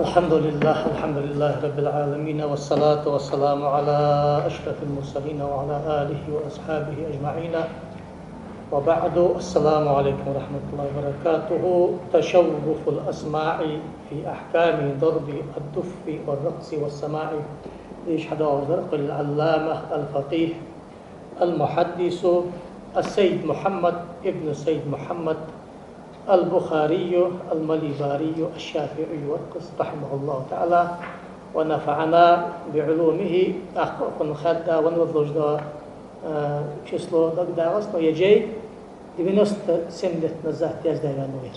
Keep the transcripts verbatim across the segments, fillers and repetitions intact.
الحمد لله، الحمد لله رب العالمين، والصلاة والسلام على أشرف المرسلين وعلى آله وأصحابه أجمعين. وبعد، السلام عليكم ورحمة الله وبركاته. تشوف الأسماع في أحكام ضرب الدف والرقص والسماع. ليش حدا أوردر؟ قل العلامة الفقيه المحدث السيد محمد ابن السيد محمد البخاري المليباري الشافعي الرقص رحمه الله تعالى ونفعنا بعلومه. Ахкъахун хадда ван вадлуш да, э, число дагадагӀац, но я жай девяносто семь лет назад яздаь ваьннав ер.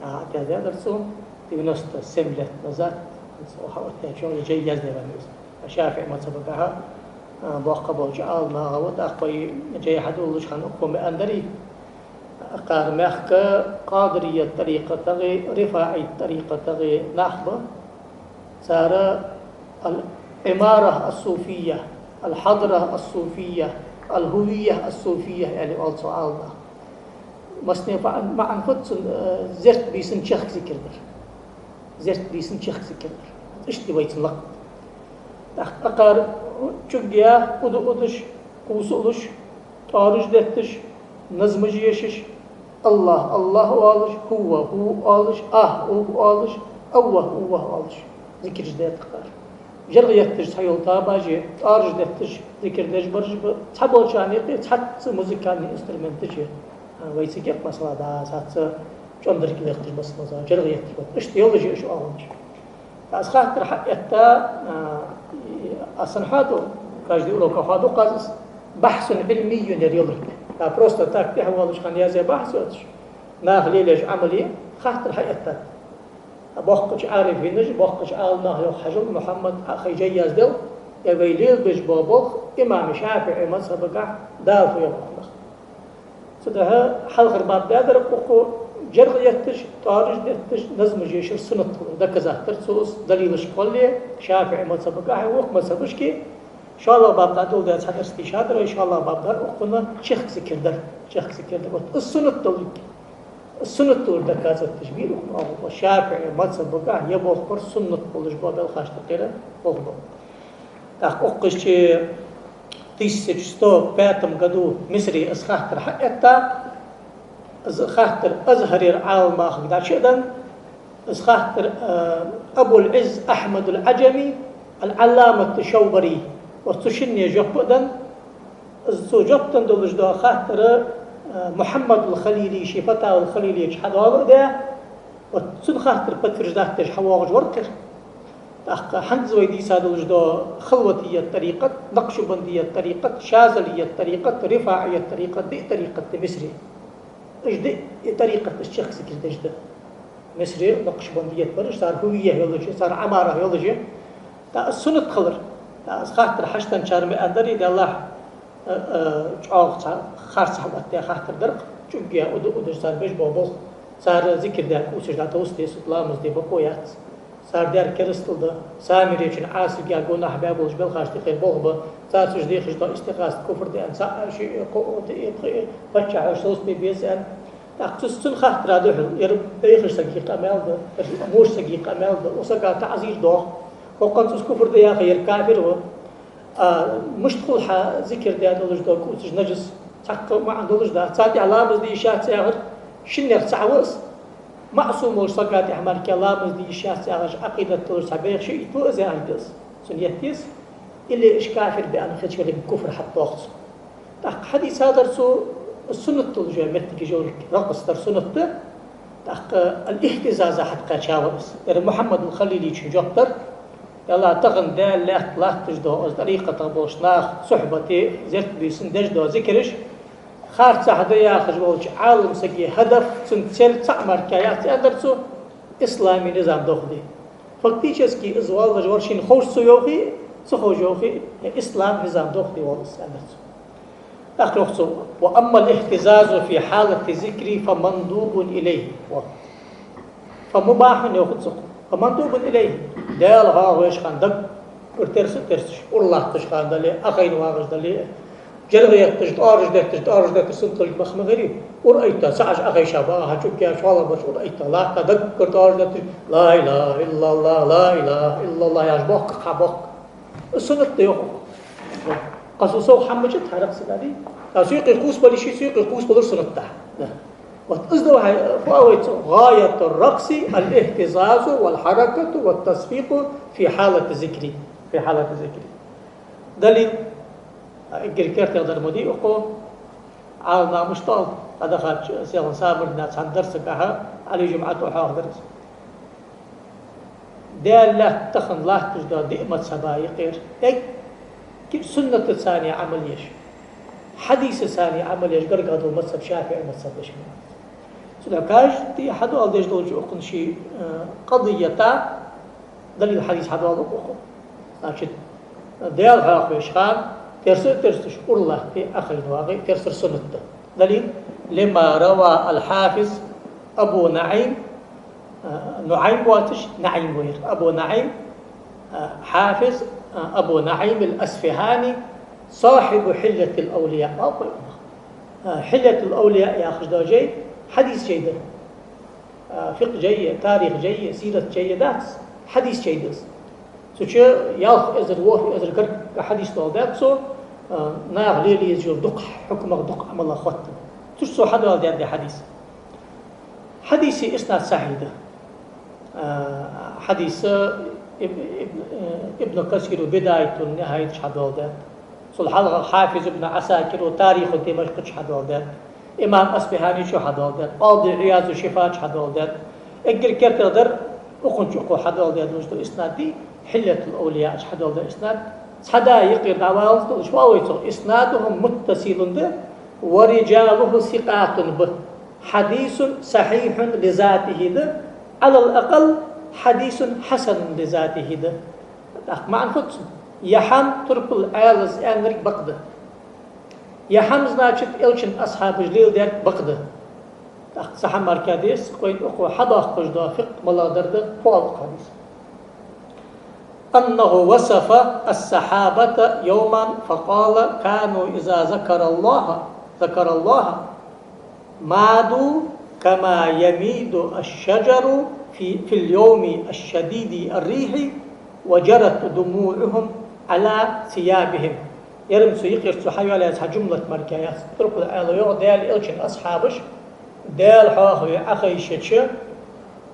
А, яздаь дар цо, девяносто семь лет назад, цо хьаоттадаьча я жай яздаь ваьннав из. ШафиӀий мазхӀабагахьа, а, боккха болча Ӏаламнаха ва, тӀаккха вай жай хьадоаллаш хана укхо ма андарий. Акхар мехка Къадирият тӀарикъатагӀи, РифаӀият тӀарикъатагӀи нах ба. Цар العمارة الصوفية، الحضرة الصوفية، الهوية الصوفية аьле оал цу Ӏаламнаха. Массане фа-, маӀан фуд цун, э, зерт бийсан чехка зикар дар. Зерт бийсан чехка зикар дар. Иштта вай цун лакха. ТӀаккха акхар чӀугге уду удаш, кхувсалуш, тӀоараш детташ, назмаш ешаш, «Аллахь, Аллахь» оалаш, «ХӀува, ХӀува» оалаш, «Ахь, Ухь» оалаш, «Аввахь, Уввахь» оалаш. Зикараш деттар акхар. ЖаргӀа етташ цхьайола тоабаш я, тӀоараш детташ зикар деш бараш ба, цхьаболчарна юкъе цхьацца музыкальни инструменташ я. А, вай цига, масала, да, цхьацца чӀондарг лехкаш, масала, да, жаргӀа етташ ба. Иштта йолаш я уж оагӀонаш. Аз хаттар хьаэтта, а, аз санна хьаду, каждый урок хьаду, аз из бахьсун Ӏилмийюн яр йолар. А просто так тӀехвоалаш хана язъяь бахьс йоацаш, наха лелаеш Ӏамал я, хаттар хьаэтта. Боккхача Ӏарифинаш, боккхача Ӏаламнаха йоах хьажал, Мухьаммад, хьа хай жай яздаьд, е вай лелабеш бола болх имам ШафиӀий мазхӀабагахьа Дала фу йоах нах. Цудухьа хьалхара баб даьдар укхо, жаргӀа етташ, тӀоараш детташ, назмаш ешар суннат хилар доказать даьд цо, из далилашка кхолле, ШафиӀий мазхӀабагахьа, вокх мазхӀабашка, шоллагӀа баб тӀа дулдаь цхьа дарс дийшадар вай, шоллагӀа баб дар укхунна чехка зикар дар, чехка зикар дар. Вот из суннат долга. Суннат долга доказать деш бир укхо оагӀув. ШафиӀий мазхӀабагахьа е болх бар суннат болаш бола белхаш тӀа кхера болх ба. ТӀаккха укхаза тысяча сто пятом году Мисре из хаттар хьаэтта, из хаттар Азхьарера Ӏаламнахага дӀачу а даьнна, из хаттар, э, Абул-Ӏизз Ахьмадул-Ӏаджами, Ал-Ӏалламат Шовбари, вот цу шинне жоп а даьнна, из цо жоп денна долаш дола хаттар, э, Мухьаммадул-Халили ший Фатавал-Халили чу хьадоаладаь, вот цун хаттар подтверждать деш хьавоагӀаш вар-кх ер. ТӀаккха хӀанз вай дийца долаш дола Халватият тӀарикъат, Накъшубандият тӀарикъат, Шазалият тӀарикъат, РифаӀият тӀарикъат, диъ тӀарикъат да Мисре. Уж диъ тӀарикъаташ чехка зикар деш да. Мисре Накъшубандият бар уж, цар хӀувийя йолаш я, цар Ӏамара йолаш я. ТӀаккха из суннат хилар. ТӀаккха из хаттар хьачуденначар ма аьннадарий, Даллахь, э, э, чӀоагӀа цхьа харцахьа латтадаь хаттар дар-кх, чӀугге уду удаш цар беш бола болх. Цар зикар даь кӀувсаш дӀатовса деза, ламаз де бокъо яц. Цар даьр керастал да, Самиречун Ӏасилгах гонахьа баь болча белхашта юкъера болх ба, цар цу чу дехаш дола истигӀаса куфр да аьнна, цаӀ, шиъ, кхоъ, диъ, пхиъ, паччахьаш совцабе беза аьнна. ТӀаккха цу, цун хаттара духьал, ер бӀехача сага къамаьл да, ер вокха сага къамаьл да, укх сага таӀзир доагӀа. ХӀокхунца из куфр да яхе, ер кафир ва. А мишта хул хьа зикар даь долаш дола кӀувсаш нажас, цхьаккха маӀан долаш дац. Царна тӀехьа ламаз де йиш яц яхар, шиннех цаӀ ва из. МаӀсум волча сага тӀехьа мара ламаз де йиш яц яхаш Ӏакъидат долаш цхьа бӀеха шиъ итт ва из яхилга да из. Цунна етт еза. Или уж кафир ба аьнна хилча, валлахӀи, куфр хьатӀадоагӀа цо. ТӀаккха хьадийцадар цо, суннат долаш йола моттигаш йолга, ракъс дар суннат да. ТӀаккха ал-ихтизаза хьатӀакхаьчав из. Ер Мухьаммадул-Халилийчун жоп дар. Валлахь, тахан Даьла лаьтта латташ дола из тӀарикъатах болча наха сухьбате, зерт бийсан деш дола зикараш харцахьа да яхаш волча Ӏалам сага хьадаьд, цун цель цаӀ мара яц, аьннадар цо, ислама низам дохаде. Фактически из воаллаш вар шийна ховш ца йоахе, ца ховш йоахе, ислама низам дохаде воалл из, аьннадар цо. ТӀаккха йоах цо: «وأما الاهتزاز في حالة الذكر فمندوب إليه». Фа мубахьун йоах цо. Фа мандубун илайхӀи. Даьла хьоахавеш хана даг ура терса а терсаш, ура латташ хана дале, Ӏохайна вагӀаш дале, Жиргӏа етташ, тӏоараш детташ, тӏоараш детташ суннат долга мах ма хилий. Ура айта, цхьа Ӏаш Ӏохайша багӏа, хьа чӏугга яьча хьола бараш ура айта, лакха даггара тӏоараш детташ, ла илахӏа иллаллахӏ, ла илахӏа иллаллахӏ яхаш бохк, хьа бохк. Суннат да йоах. Къасу сов хьаммача тхьаракъ сагади. Ткъа суйкъе кхувсабале ший, суйкъе кхувсабалар суннат да. Вот из да вай, фу а вай цу, غاية الرقص الاهتزاز والحركة والتصفيق في حالة الذكر. في حالة الذكر. Далил, а, эггара кертера дар ма дий укхо, Ӏалам мишта оал, къа дахача селхан Самардина цхьан дарсагахьа, Ӏали Жумӏата хьоахадаьр из. Даьла лаьтта тахан латташ да диъ мазхӏаба юкъера. Эггара суннатаца Ӏамал еш, хьадисаца Ӏамал еш гаргагӏа дола мазхӏаб ШафиӀий мазхӏаб да шоана. Цудухьа каждый хьадоаладеш долча укхун ший, э, къадията, далил хьадис хьадоаладу укхо. Значит, Даьла хьоахавеш хана терса а терсаш ура латте, Ӏохайна вагӏе, терсар суннат да. Далил: لما روى الحافظ أبو نعيم, э, НуӀайм воацаш, НаӀим вайра, أبو نعيم, э, حافظ, э, أبو نعيم الأصفهاني, صاحب حلية الأولياء. Э, حلية الأولياء яхаш дола жай хьадис жай да. А, фикъхӏ жай, тарих жай, сират жай дац, хьадис жай да из. Цу чу ялх эзар, ворхӏ эзар гаргга хьадис доаладаьд цо, а, наха лелаеш йола дукха хьукмах, дукха Ӏамалах хоттаденна. Цу чу цо хьадоаладаьд ер хьадис. Хьадиса иснад сахьихь да. А, хьадис Иб-, Иб-, Ибн Касира «Бидая ва Нихьая» чу хьадоаладаьд. Цул хьалха Хьафиз ибн Ӏасакира «Тариху Димашкъ» чу хьадоаладаьд, имам Асбихьани чу хьадоаладаьд, Къади Ӏияз «Шифа» чу хьадоаладаьд. Эггара кертера дар укхун чу укхо хьадоаладаь долаш да иснад, «Хьилятул-Авлия» чу хьадоаладаь иснад. Цхьа да юкъера дӏаваллалца долаш, валлахӏи, цо: «إسناده متصل», ورجاله ثقات ба. «حديث صحيح لذاته» да, «على الأقل حديث حسن لذاته» да. ТӀаккха маӀан фуд цун? Е хӀама турпал Ӏаьлас аьннарг бакъ да. Е хӀама, значит, Элчан асхьабаша леладаьр бакъ да. ТӀаккха цхьа хӀама мара кхы деза, вайна укхо хьадоаккхаш дола фикъхӏ малагӏа дар да, фу оал укх хьадисо. أنه وصف الصحابة يوما فقال: كانوا إذا ذكر الله، ذكر الله، مادوا كما يميد الشجر في، في اليوم الشديد الريح، وجرت دموعهم على ثيابهم. Ер-м цу юкъера цо хьайоалаяь цхьа жумлат мара кхы яц. Турпал Ӏаьлас йоах, Даьла Элчан асхьабаш, Даьла хьоахаве Ӏохайшача,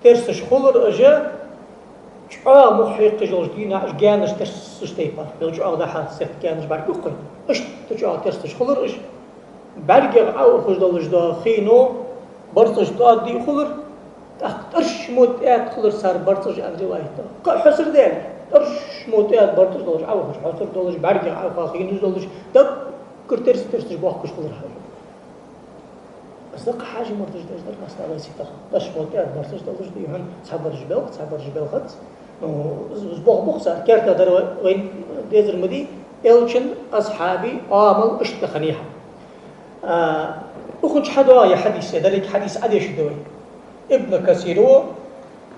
терсаш хулар уж, чӏоагӏа мух хьекхаш йолча дийнахьа уж гаьнаш терсача тайпара. Мел чӏоагӏа дӏахьа сетта гаьнаш бӏаргагуш хул. Иштта чӏоагӏа терсаш хулар уж. Бӏаргех Ӏоухаш долаш дола хино барзкъаш тӏоададий хулар. ТӀаккха тӏаршамо тӏаьда хулар цар барзкъаш, аьнна риваят да. Кхы а хьоцар даьлча, тӏаршамо тӏаьда барзкъаш долаш Ӏоухаш, хьоцар долаш, бӏаргех Ӏоуха хинаш долаш, даггара терс-терсаш бохкаш хулар хьажа. Из да-кх хьажа мурдаш деш дар, масала, сиха. Тӏаршамо тӏаьда барзкъаш долаш да, юхьан цхьабараш белх, цхьабараш белхац. Ну, из, из бох-, боху цар, кертера дар вай-, вайна дезар ма дий, Элчан асхьабий Ӏамал иштта хиннай хьа. А, укхун чу хьадоагӏа ер хьадис, деррига хьадис Ӏодешаргда вай. Ибн Касира,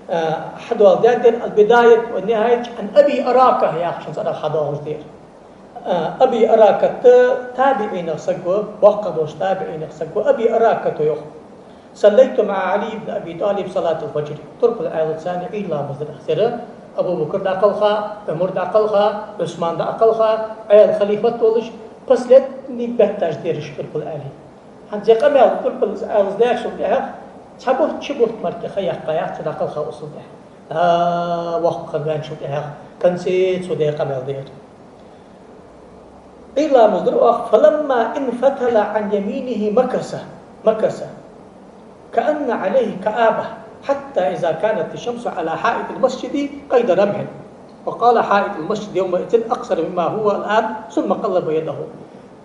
а, хьадоаладаьд ер «Аль-Бидая ва Нихьая» чу, عن أبي أراكة яхачун цӏерагӏа хьадоагӏаш да ер. А, Аби Аракат табиӏинех саг ва, боккха долаш табиӏинех саг ва, Аби Араката йоах: صليت مع علي بن أبي طالب صلاة الفجر. Турпал Ӏаьлаца Ӏуйра ламаз дир аз. Церан Абу Бакр дӏакхелха, Ӏумар дӏакхелха, Ӏусман дӏакхелха, Ӏаьла халифат волаш, последний бетташ дераш Турпал Ӏаьлий. ХӀанз ер къамаьл Турпал Ӏаьлас даьчул тӏехьагӏа цхьа бутт, ши бутт мара кхы ха яьккхай цо дӏакхелха усал тӏехьа. А, воккха хинна ваьнначул тӏехьагӏа, конце цо ер къамаьл даьр. Ӏуйра ламаз дир оаха: فلما انفتل عن يمينه مكث، مكث كأن عليه كآبة، حتى إذا كانت الشمس على حائط المسجد قيد رمح، وقال: حائط المسجد يومئذ أقصر مما هو الآن، ثم قلب يده.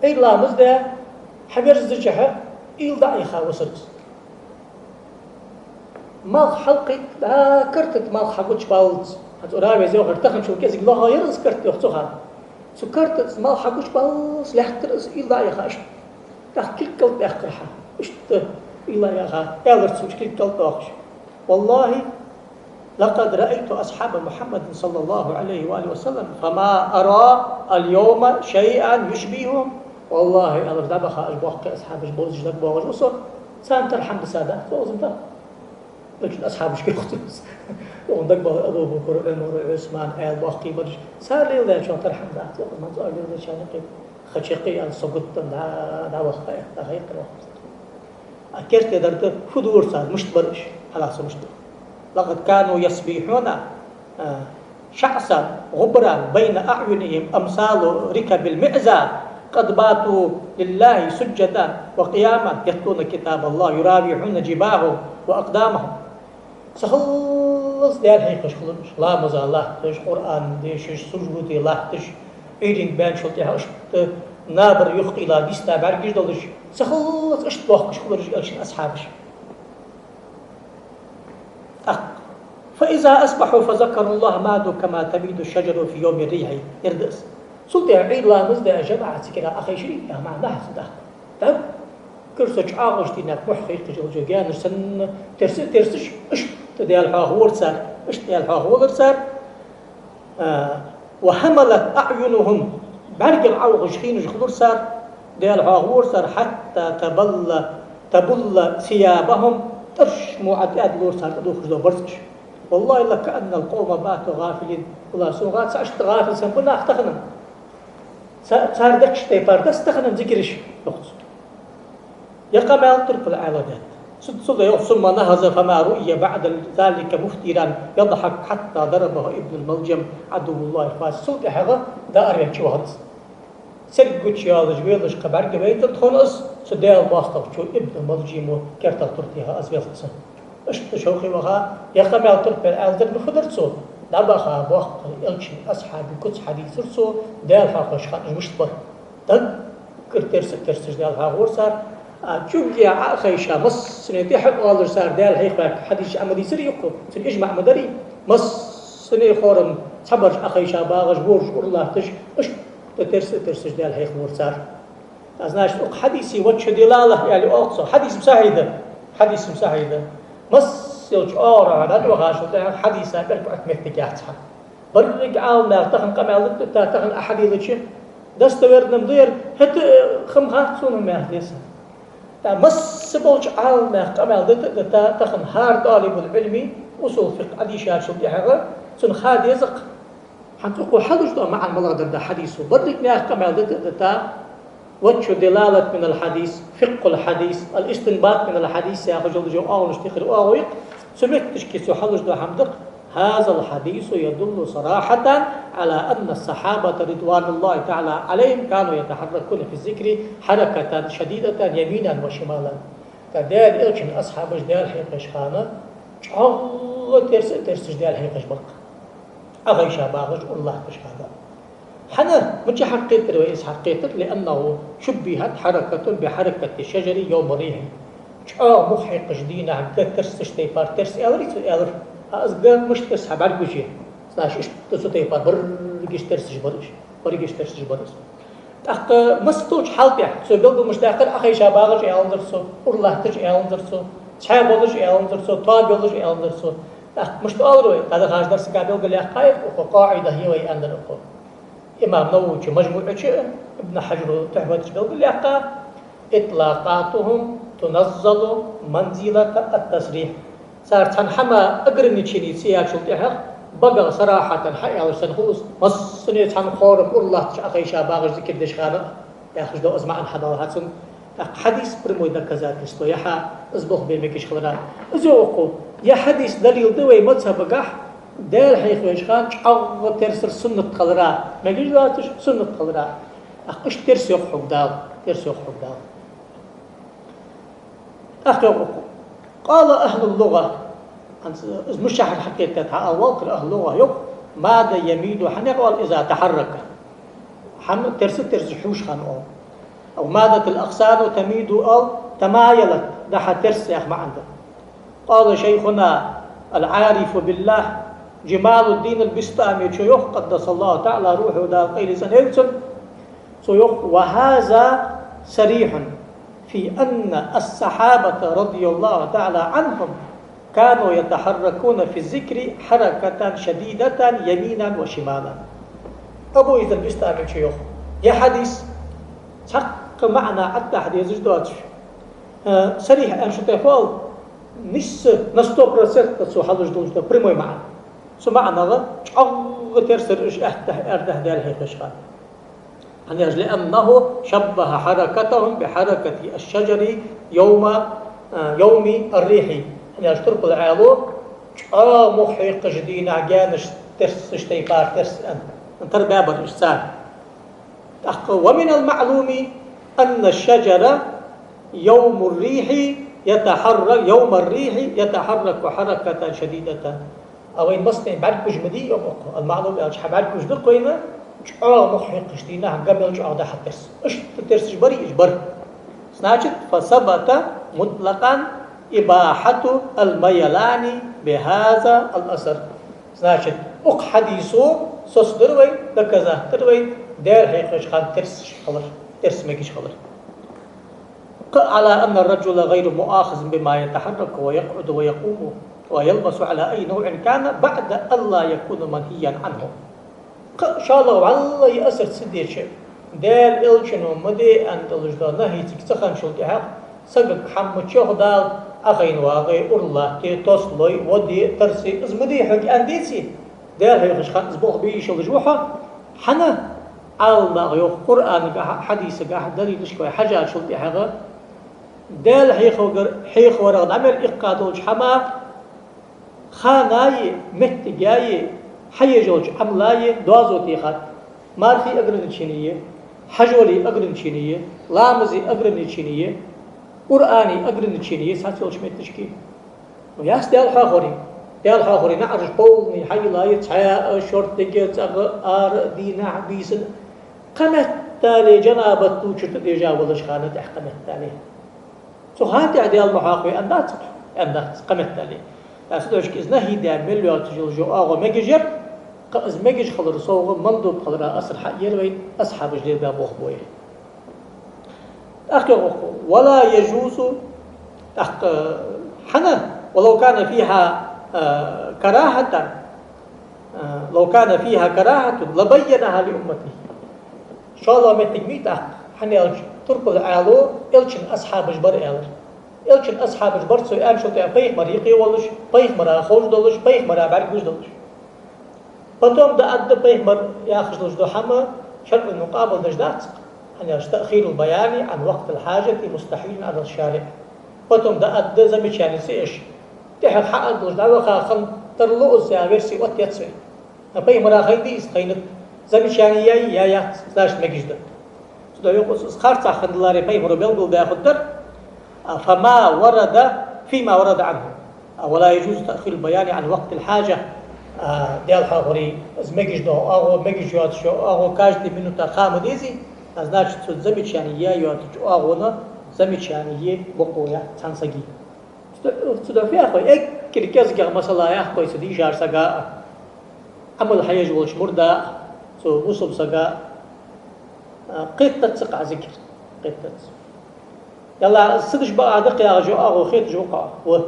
Ӏуйра ламаз даь, хьаверзача хьа уйла дӏаийха висар из. Малх хьалкхийтта, картаца малх хьагучабаллалца. ХӀанз цу равес йоахар, таханчул кӏезига лоха яр из карта, йоах цу хана. Цу картаца малх хьагучабаллалца лаьттар из, уйла дӏаийха иштта. ТӀаккха кулг кӏалт даьккхар хьа. Иштта уйла дӏаяьха, аьлар цо, кулг кӏалт доахаш: والله لقد رأيت أصحاب محمد صلى الله عليه وآله وسلم فما أرى اليوم شيئا يشبههم «ВаллахӀи, — аьлар, — дӀабаха уж боккхий асхьабаш, бовзаш дагабоагӀаш ва со, царна тара хӀама дисад, цо озам да». Элчан асхьабашка йоах цо. Укхун дагабоагӀа Абу Бакр, Ӏумар, Ӏусман, аьла боккхий бараш. Цар леладаьчоа тара хӀама дац, цо озам цо леладаьчоа юкъе. Ха чакхъяьлча, со гуттар а дӀа-, дӀаваха, дӀахайкхар вахар. А керте дар да, фу дора цар, мишта бар уж, хьалха со мишта дар. «لقد كانوا يسبحون، آه، شعثا غبرا بين أعينهم أمثال ركب المعزى قد باتوا لله سجدا وقياما يتلون كتاب الله يراوحون جباههم وأقدامهم». Цхьа халлаца Даьла хьехаш хулар уж, ламаза латташ, Къуръан дешаш, сужуде латташ, Ӏуйренга баьнначул тӀехьагӀа иштта набар юхакъийла, дисла бӀаргаш долаш, цхьа халлаца иштта бохкаш хулар уж Элчан асхьабаш. ТӀаккха: «فإذا أصبحوا فذكروا الله مادوا كما تميد الشجر في يوم الريح». Ер да из. Цул тӀехьагӀа Ӏуйра ламаз даь, жамаӀат цигара Ӏохайшарий, яха маӀан да хьона цун тӀаккха. Даггара со чӀоагӀа иштта дийнахьа мухь хьекхаш йолча гаьнаш санна, терса а терсаш, иштта Даьла хьоахавора цар, иштта Даьла хьоахавора цар. А, «وهملت أعينهم», бӀаргех Ӏовхаш хинаш хулар цар, Даьла хьоахавора цар, «حتى تبل، تبل ثيابهم», тӀараш мо Ӏа тӀа а дилора цар тӀадувхаш дола барзкъаш. «والله لكأن القوم باتوا غافلين». ВаллахӀи, сона хов, цхьа иштта гӀафил санна ба нах тахан. Ца-, цар декхача тайпара дац тахан зикараш, йоах цо. Ер къамаьл турпал Ӏаьла даьд. Цу-, цул тӀехьагӀа йоах: «ثم نهض فما رؤي بعد ذلك مفترا يضحك حتى ضربه ابن الملجم عدو الله الخاص». Цул тӀехьагӀа дӀаараваьнна чувахар из. Церг гучаяьлча велаш кхы бӀаргавайнзар тхона из, цу Даьла моастагӀчо Ибн Малджимо кертах тур теха из велхар цун. Иштта шовхе ваха, ер къамаьл турпал Ӏаьладар, мишта дар цо? ДӀабаха боккхий Элчан асхьабий куц хьадийцар цо, Даьла хьоахавеш хинна уж мишта бар. Даггара терса а терсаш Даьла хьоахавора цар, а, чӀугге Ӏо а хайша, массане тӀехьа а оалаш цар Даьла хьехаваь хьадисаш Ӏо ма дийцарий укхо, цун ижмаӀ ма дарий. Массане хорам цхьабараш Ӏохайша багӀаш, вораш ура латташ, иштта терса а терсаш Даьла хьехавора цар. А, значит, укх хьадиса ваджхӀу дилала аьле оал цо. Хьадис-м сахьихь да. Хьадис-м сахьихь да. Масса йолча оагӀорахьа дӀатӀавахачул тӀехьагӀа хьадиса бӀарг Ӏотта моттиг яц хьа. Берригача Ӏаламнаха тахан къамаьл дита, тахан Ӏа хьадийлача, достоверно-м да ер, хӀаьта, э, хӀама хац сона, ма яхац. ТӀаккха масса болча Ӏаламнаха къамаьл дита а дита, тахан хӀара тӀалибул-Ӏилми усул фикъхӀ Ӏодийшачул тӀехьагӀа цунна ха деза-кх. ХӀанз укхо хьалуш дола маӀан малагӀа дар да хьадисо? Берригача наьха къамаьл дита а дита, وجه الدلالة من الحديث، فقه الحديث، الاستنباط من الحديث яхаш йола оагӀонаш тӀехьара оагӀув я-кх, цу метташка цо хьалуш дола хӀама да-кх: «هذا الحديث يدل صراحة على أن الصحابة رضوان الله تعالى عليهم كانوا يتحركون في الذكر حركة شديدة يمينا وشمالا». ТӀаккха Даьла Элчан асхьабаш Даьла хьехавеш хинна чӀоагӀа терса а терсаш Даьла хьехаш бар-кх. Ӏохайша багӀаш, ура латташ хинна. ХӀана, мича хьакхетар вай из хьакхетар? «لأنه شبهت حركة بحركة الشجر يوم الريح». ЧӀоагӀа мух хьекхаш дийнахьа га терсача тайпара терс аьларий цо? Аьлар. А из га мишта терс хьа бӀаргагуш? Значит, иштта цу тайпара берригаш терсаш бар уж. Берригаш терсаш бар уж. ТӀаккха массадолча хьал тӀехьа цо белгалонаш даьккхар, Ӏохайша багӀаш аьннадар цо, ура латташ аьннадар цо, цхьаь болаш аьннадар цо, тоаба йолаш аьннадар цо. ТӀаккха мишта оалар вай? ДӀадахача дарсага белгалъяьккхай укхо, къаӀида я вай аьннадар укхо. Имам Нававийс МажмуӀ чу, Ибн Хьажара Тухьфа чу белгалъяьккхай: «إطلاقاتهم تنزل منزلة التصريح». Цар цхьан хӀаман ограничени ца яьчул тӀехьагӀа багах сарахьатан хьааьлар санна хул из, массане цхьан хорам ура латташ Ӏохайша багӀаш зикар деш хинна яхаш дола из маӀан хьадоал хьа цун. ТӀаккха хьадис прямой доказательство я хьа из болх бе мегаш хилара. Из йоах укхо, ер хьадис далил да вай мазхӀабагахь, Даьла хьехавеш хинна чӀоагӀа терсар суннат хилара, мегаш доацаш суннат хилара. ТӀаккха иштта терс йоах хьога Дала, терс йоах хьога Дала. ТӀаккха йоах укхо: «قال أهل اللغة». ХӀанз из мишта хьакхетар хьаала валкхар, أهل اللغة йоах: «ماد يميد», хӀана оал, «إذا تحرك». ХӀама терса а терсаш хьувш хинна оал. أو مادت الأغصان تميد، أو تمايلت، дӀа-хьа терс яха маӀан да. قال شيخنا العارف بالله جمال الدين البسطامي, цо йоах, قدس الله تعالى روحه, Дала къайле цӀенйойла цун, цо йоах: «وهذا صريح في أن الصحابة رضي الله تعالى عنهم كانوا يتحركون في الذكر حركة شديدة يمينا وشمالا». Абу Ӏийса аль-БистӀамечо йоах: ер хьадис Цхьаккха маӀан Ӏаддахьа дезаш доацаш. Э, сарихь аьнна шо тӀехвоал, нийсса на сто процентов цо хьалуш долаш да прямой маӀан. Цу маӀанагӀа чӀоагӀа терсар уж аьттехьа, аьрдахьа Даьла хьехаш хана. ХӀана аьлча, لأنه شبه حركتهم بحركة الشجر يوم، э, يوم الريح. ХӀана аьлча, турпал Ӏаьлас чӀоагӀа мух хьекхача дийнахьа гаьнаш терсаш тайпара терс аьнна. Тара баьбар уж цар. ТӀаккха ومن المعلوم أن الشجر يوم الريح يتحرك، يوم الريح يتحرك حركة شديدة. А вайна массанена бӀаргагуш ма дий йоах укхо. المعلوم аьлча, хьабӀаргагуш да-кх вайна, чӀоагӀа мух хьекхача дийнахьа гамел чӀоагӀа дӀахьа терс. Иштта терсаш бар уж, бар. Значит, فثبت مطلقا إباحة الميلان بهذا الأثر. Значит, укх хьадисо соцадаьр вай, доказать даьр вай, Даьла хьехаш хана терсаш хилар, терс мегаш хилар. Кхы على أن الرجل غير مؤاخذ بما يتحرك ويقعد ويقوم ويلبس على أي نوع كان بعد أن لا يكون منهيا عنه. Кхы шоллагӀа вӀалла из асар ца деча, Даьла Элчано ма де аьнна долаш дола нахьи цига ца хинначул тӀехьагӀа, сагага хӀама чӀоагӀа Дала Ӏохайна вагӀе, ура латте, тос лой, воде, тарсе, из ма дий хьога аьнна деце, Даьла хьехаш хана из болх бе йиш йолаш ва хьо. ХӀана? Ӏаламнаха йоах, Къуръанагахьа, хьадисагахьа далилашка вай хьажачул тӀехьагӀа, Даьла хьехавар-, хьехаварах дӀа мел иккха долча хӀамах хана е, моттиг е, хьаеш йолча Ӏамала е доазув техад. Мархий ограничени е, хьажолий ограничени е, ламазий ограничени е, Къуръаний ограничени е, цхьацца йолча моттигашка. Ну, яц Даьла хьехавар. Даьла хьехавар наӀараш полный хьайилла е, цхьаь а, шорттига, цӀагӀа, ара, дийнахьа, бийсанна. Кхы меттел жанабат тувчарта дежа волаш хана тӀехь кхы меттел. Цу хана тӀехь Даьла ма хьоахаве аьнна дац, аьнна дац, кхы меттел. Аса дошка из нахьи даь мел йоацаш йола оагӀув мегаш яр, кхы из мегаш хилара совгӀа мандуб хилара асар хьаер вай, асхьабаша лелабаь болх ба ер. ТӀаккха йоах укхо, ولا يجوز, тӀаккха хӀана, ولو كان فيها, а, كراهة, а, لو كان فيها كراهة لبينها لأمته. ШоллагӀа моттиг мий тӀаккха, хӀана аьлча, турпал Ӏаьлас Элчан асхьабаш бар аьлар. Элчан асхьабаш бар цо аьнначул тӀехьа пайхамар юкъе волаш, пайхамара ховш долаш, пайхамара бӀаргагуш долаш. Потом дӀаадда пайхамар яхаш долаш дола хӀама шарӀо мукъабал деш дац-кх, хӀана аьлча تأخير البيان عن وقت الحاجة مستحيل على الشارع. Потом дӀаадда замечани ца еш, тӀехьагӀа хьаадалуш дӀаваха хинна тарлу из яха верси оттаяц вай. А пайхамара хайна дий из, хайнад. Замечани яй е яц, значит, мегаш да. Цудухьа йоах укхо, из харцахьа хиннадаларе пайхамаро белгалдаь хургдар, а, فما ورد، فيما ورد عنه. А, ولا يجوز تأخير البيان عن وقت الحاجة. А, Даьла хьоахавар, из мегаш дола оагӀув, мегаш йоацаш йола оагӀув каждый минута ха ма дезий, а, значит, цу замечани яь йоацача оагӀона замечани е бокъо яц цхьан сага. Цу, цудухьа фу яхой, эггара кӀезигагӀа масала яхкой цу дийшача сага а, Ӏамал хьаеш волча мурда а, цу бусалба сага а, кхетац кхы а зикар, кхетац. Ялла, сагаш бакъахьа да-кх яхаш йола оагӀув хеташ ва-кх, ва.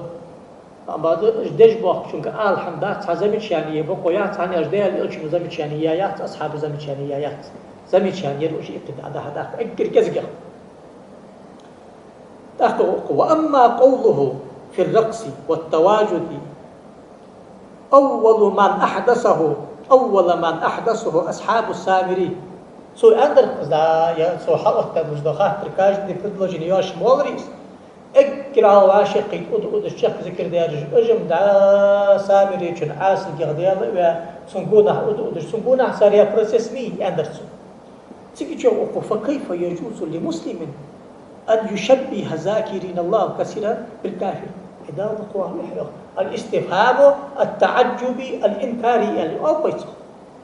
Амма да, уж деш боахкачунга ала хӀама дац, цхьа замечани е бокъо яц, хӀана аьлча Даьла Элчано замечани яь яц, асхьабо замечани яь яц. Замечани яр уж иккхе дӀа-, дӀадахьа дац, эггара кӀезигагӀа. ТӀаккха йоах укхо, وأما قوله في الرقص والتواجد أول من أحدثه، أول من أحدثه أصحاب السامري. Цо аьннадар-кх из, да, е цо хьаоттадаь долаш дола хаттар, каждый предложени йоашаш ма оаларий из. Эггара хьалха вӀашагӀкхийтта уда-удаш чехка зикар даьраш, уж-м да Самиречун Ӏасилгех Даьла а ваь, цун гонахьа уда-удаш, цун гонахьа цар яь процесс мий, аьннадар цо. Цига чу йоах укхо, فكيف يجوز لمسلم أن يشبه الذاكرين الله كثيرا بالكافر؟ Ай, Даьла дукха вахалва хьо, йоах. الاستفهام التعجبي الإنكاري, аьле, оал-кх вай цох.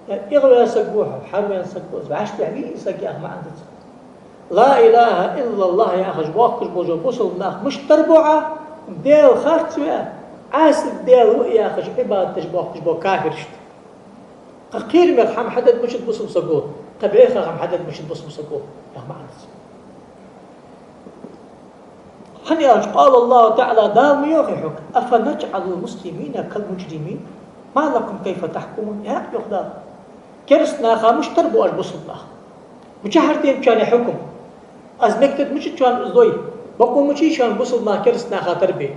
Э, эгӀаваь саг ва хьо, хьарваьнна саг ва из, вӀаштӀехьа вий из саг яха маӀан да цун. لا إله إلا الله яхаш боахкаш бола бусалба нах мишта тара бу Ӏа, Даьла харц ваь, Ӏасилг Даьла ва яхаш Ӏибадат деш боахкаш бола кафирашта? Кхы кхераме хӀама хьадергда мичад бусалба саго, кхы бӀеха хӀама хьадергда мичад бусалба саго, яха маӀан да цун. ХӀана аьлча, قال الله تعالى, Дала ма йоахий хьога: أفنجعل المسلمين كالمجرمين؟ ما لكم كيف تحكمون؟ ХӀаьта, йоах Дала, кераста наха мишта тара бу оаш бусалба нах? Мичахьара да царна хьукам? Аз меккат мича чоан из дой? Бакъо мича чоан бусалба нах кераста наха тара бе?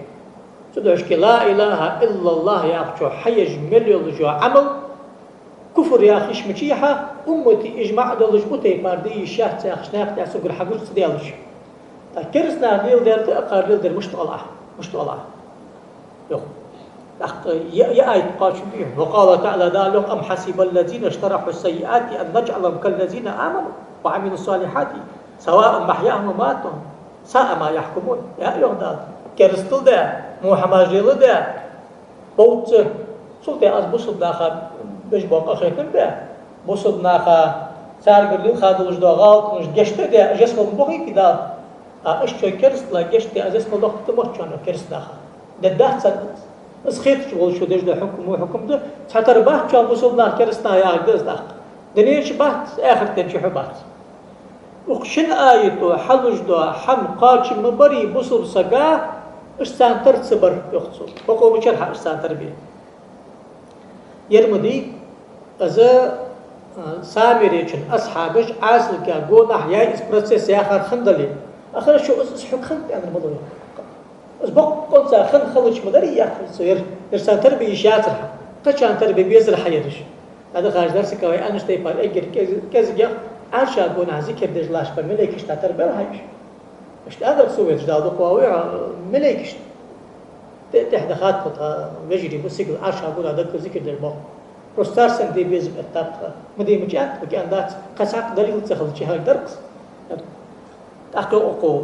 Цудухьа ла илахӀа иллаллахӀ яхачо хьаеш мел йолаш йола Ӏамал, куфр яхаш мича хьа, уммата ижмаӀ долаш, у тайпара де йиш яц яхаш, наькъа тӀа цунгара хьагуш ца делаш. ТӀаккха кераста наха леладер да, акхар леладер мишта оал Ӏа? Мишта оал Ӏа? Йоах. ТӀаккха я, я аят кхоачам бий. وقال تعالى, Дала йоах: أم حسب الذين اجترحوا السيئات أن نجعلهم كالذين آمنوا وعملوا الصالحات سواء محياهم ومماتهم ساء ما يحكمون. Я йоах Дала. Керастал да, во хӀамаш леладе, бовца. Цул тӀехьа аз бусалба наха беш бола къахетам бе, бусалба наха царгара лилха долаш дола гӀалаташ гешт а де, аз ялсмала бохийта Дала. А уж чой керастала гешт де, аз ялсмала дохкаргда мотт чоана кераста наха. Де дац царна из. Из хеташ волчо деш дола хьукам во хьукам да, цхьатарра бац чоана бусалба нах кераста наха яхар да из тӀаккха. Дунен чу бац, ахарта чу хьа бац. Укх шин аято хьалуш дола хӀама кхоачам ма барий бусалба сага, уж царна тара ца бар, йоах цо. Бакъо мича хьа уж царна тара бе? Ер ма дий, из, а, Самиречун асхьабаш Ӏасилка гонахьа яьй из процесс яхар хинна дале. А хорошо, из, из хьога хиннад аьнна ма лой. Из боккъонца хинна хилча ма дарий яхар цо ер, ер царна тара бе йиш яцар хьа, кхычарна тара бе безар хьа ераш. ТӀаккха хьажа дар сага вай аьннача тайпара эггара кӀез-, кӀезигагӀа Ӏарша гонахьа зикар деш латташ ба малейкашта тара бел хьа уж. Иштта аьннад цо, веза Дала дукха вахаве хьо, малейкашта. ТӀе-, тӀехьа дахад тха вежарий ба сигала Ӏарша гонахьа даггара зикар деш бола. Просто цар санна де безам эттад тха. Ма де мича аьннад, ма аьннадац, кхы цхьаккха далил ца хилча хӀара дар-кх из. ТӀаккха йоах укхо: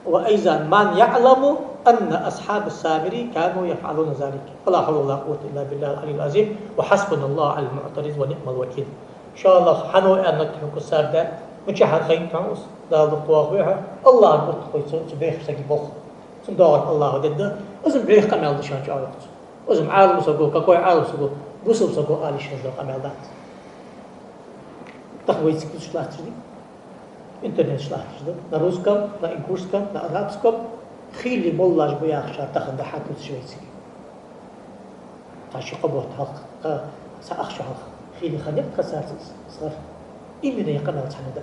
وأيضا من يعلم أن أصحاب السامري كانوا يفعلون ذلك. فلا حول ولا قوة إلا بالله العلي العظيم. وحسبنا الله على المعترض ونعم الوكيل. ИншааллахӀ, хьан ва аьннад хьога из сарда, мичахьара хайнад хьона из, Дала дукха вахаве хьо, АллахӀа бутт хой цу, цу бехача сага болх. Цун доагӀар АллахӀа дергда, из-м бӀеха къамаьл да шоана чӀоагӀа йоах цо. Из-м Ӏалам саго, какой Ӏалам саго, бусалба саго ала йиш йолаш дола къамаьл дац. Тахан вайцига тувсаш латташ да, интернета чу латташ да, на русском, на ингушском, на арабском, хийла моллаш ба яхачар тахан дӀахьа тувсаш вайцига. Тха ши-кхо бутт хьалха, тха цхьа ах шу хьалха хийла хиннай тха царца из, из гӀар. Именно ер къамаьл цхьана да.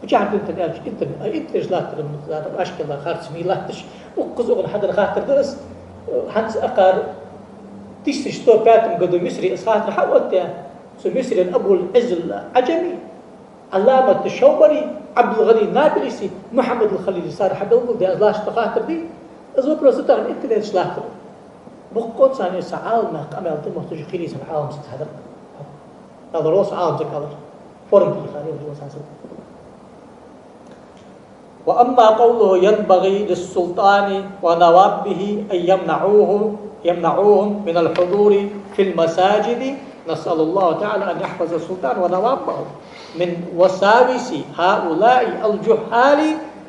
Мичахьара да интернет аьлча, интернет, а интернета чу латтар ма дий, ашкала харц ма латташ, укхаза укхун хьадар хаттар да из, хӀанз акхар тысяча сто пятом году Мисре из хаттар хьаоттаяь, цу Мисрера Абул-Ӏизз ал-Ӏаджами, Ӏалламат Шовбари, Ӏабдул-ГӀани Набулси, Мухьаммад ал-Халили цар хьабелгалдаь, из латташ дола хаттар дий, из вопрос тахан интернета чу латтар. Боккъонца цхьан Ӏаламнаха къамаьл да, мотташ хийла цхьан Ӏаламсага хьадар. Алар вос Ӏаламсаг алар. Форум тӀа хьадар вос хьасаг. وأما قوله: ينبغي للسلطان ونوابه أن يمنعوه، يمنعوهم من الحضور في المساجد، نسأل الله تعالى أن يحفظ السلطان ونوابه من وساوس هؤلاء الجهال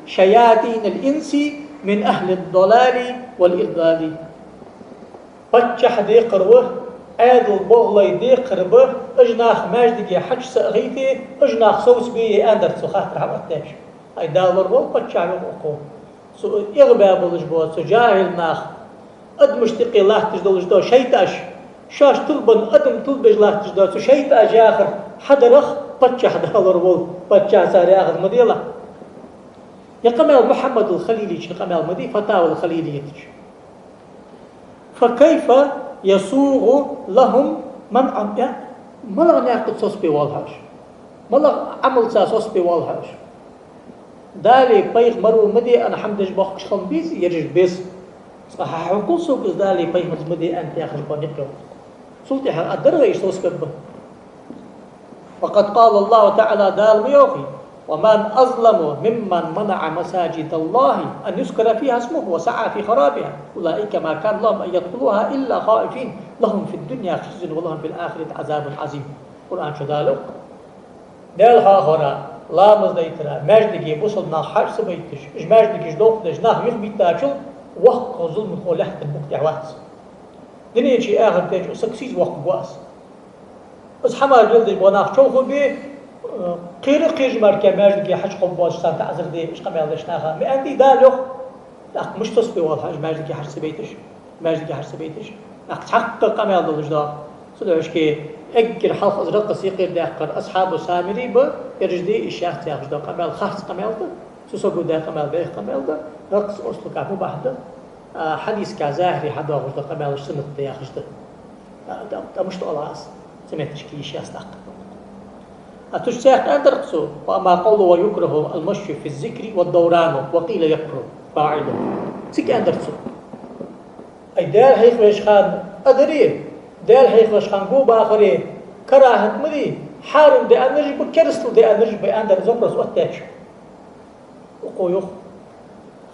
شياطين الإنس من أهل الضلال والإضلال. Паччахьа декхар ва, Ӏаьдала болхлой декхар ба, уж нах маьждиге хьачу ца ахийте, уж нах совцабе, аьннадар цо хаттар хьаоттадаьча. Ай, Дала лораволва паччахь, йоах укхо. Цу эгӀабаь болаш бола цу жахӀил наха, адамашта юкъе латташ долаш дола шайтӀаш, шоаш тилабенна адам тилабеш латташ дола цу шайтӀаша яхар хьадарах паччахь, Дала лораволва, паччахьо цар яхар ма делахь. Ер къамаьл Мухьаммад ал-Халилийчун къамаьл ма дий, Фатава ал-Халилиятачу. فكيف يسوغ لهم منعهم؟ Э, малагӀа наькъа соцабе воалл хьо уж? МалагӀа Ӏамалца соцабе воалл хьо уж? Далеи пайхамареи ма де аьнна хӀама деш бохкаш хила ма безий ераш беза. Цкъа хьахьокхал сога из, Далеи пайхамареи ма де аьннад яхаш бола никъ йоах. Цул тӀехьагӀа а дар вай совцабергба. وقد قال الله تعالى, Дала ма йоахий: ومن أظلم ممن منع مساجد الله أن يذكر فيها اسمه وسعى في خرابها أولئك ما كان لهم أن يدخلوها إلا خائفين لهم في الدنيا خزي ولهم في الآخرة عذاب عظيم. Къуръан чу Дала йоах: Даьла хьоахавара, ламаз дайтара маьждиге бусалба нах хьачу ца байташ, уж маьждигаш довха деш нах юхабиттачул воккхагӀа зуламхо лаьттан букъ тӀа вац. Дунен чу, ахарта чу саг сийза воаккхаргва из. Из хӀамаш леладеш бола нах човхабе, э, кхера а кхераш мара маьждиге хьачукхувш боацаш царна таӀазар де, уж къамаьл деш наха. Ма аьннадий Дала, йоах, тӀаккха мишта соцабе воалл хьо уж маьждиге хьачу ца байташ, маьждиге хьачу ца байташ? ТӀаккха цхьаккха къамаьл долаш доагӀа. Цудухьа Эггара хьалха из ракъас юкъера даьккхар асхьабу Самири ба, ераш де йиш яц яхаш дола къамаьл харц къамаьл да, цу саго даь къамаьл бӀеха къамаьл да, ракъас ослукахьа мубахь да, а, хьадисагахьа захӀире хьадоагӀаш дола къамаьлаш суннат да яхаш да. А, да, да, мишта оал аз, цу метташка йиш яц тӀаккха. А цу чу цхьаькха аьннадар цо: «وأما قوله ويكره المشي في الذكر والدوران وقيل يكره فاعله». Цига аьннадар цо: ай, Даьла хьехавеш хана адари, Даьла хьехавеш хана го бахари карахӀат ма дий, хьарам да аьннараш ба, керастал да аьннараш ба, аьннадар, из вопрос оттадаьча. Укхо йоах: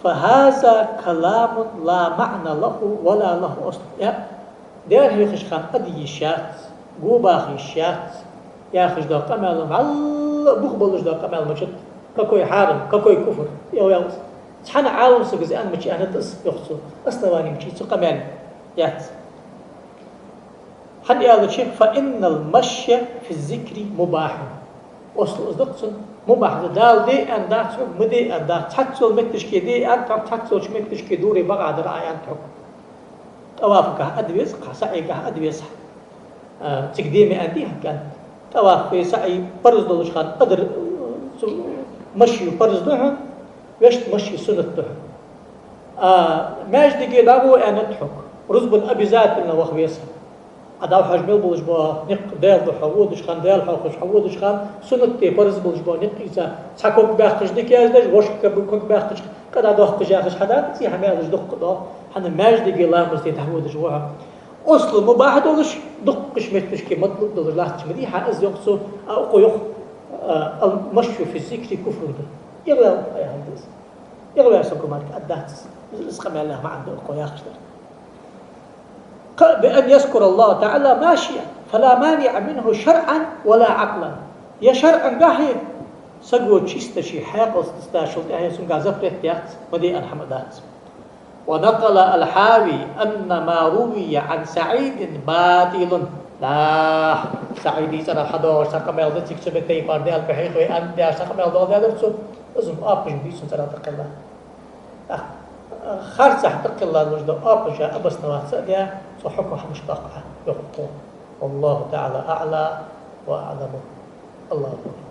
«فهذا كلام لا معنى له ولا له أصل». Э, Даьла хьехаш хана ада йиш яц, го баха йиш яц яхаш дола къамаьл, вӀалла бух болаш дола къамаьл ма дац. Какой хьарам, какой куфр, йоах, йоах. Цхьан Ӏаламсаго из аьнна ма аьннад из, йоах цо. Основани ма йий цу къамаьла, яц. ХӀана аьлча: «فإن المشي في الذكر مباح». Осло из да-кх цун, мубахь да, Дала де аьнна дац хьога, ма де аьнна дац, цхьацца йолча метташка де аьннад хьога, цхьацца йолча метташка дуре бакъахьа дар Ӏа аьннад хьога. ТӀавафагахьа ада веза, кхы саӀйигахьа ада веза. А, цига де ма аьннадий хьога, аьннад. ТӀавафи саӀйи парз долча хана адар, э, цу машйо парз да хьона, вешта машйо суннат да хьона. А, маьждиге дӀагӀо аьннад хьога, рузбан обязательно ваха веза. Ӏа дӀахьош мел болаш бола никъ, Даьла духьа водача хана, Даьла хьехаш хьо водача хана, суннат да парз болаш бола никъ ийца, цхьа ког баьккхача дика яздаьд, вож ког, ког баьккхача кхы дӀадоаккхаш яхаш хьадоал, цӀи хьа маьлаш дукха да, хӀана маьждиге ламаз де дӀаводаш ва хьо. Осло мубахь долаш, дуккхача метташка матлуб долаш латташ ма дий хьа из, йоах цо, а укхо йоах: «المشي في الذكر كفر» да. Эгла яхар да из. Эгла яхар сога мара аргдац из, из къамаьла маӀан да укхо яхаш дар. Кхы: «بأن يذكر الله تعالى ماشيا فلا مانع منه شرعا ولا عقلا». Е шарӀагахьа саго чисто ший хьаькъалца дицдачул тӀехьа цунгахьа запрет яц, ма де аьнна хӀама дац. «ونقل الحاوي أن ما روي عن سعيد باطل». Да, СаӀида цӀерагӀа хьадоагӀаш цхьа къамаьл да, цига цу метташка Даьла хьехаве аьнна даьш цхьа къамаьл доаладаь дар цо, из оапаш ба цун цӀерагӀа тӀакхелла. ТӀаккха харцахьа тӀакхелла долаш дола оапаш обосноваться а даь, цо хьукам хьа мишта доаккх, йоах укхо. والله تعالى أعلى وأعلم. الله أكبر.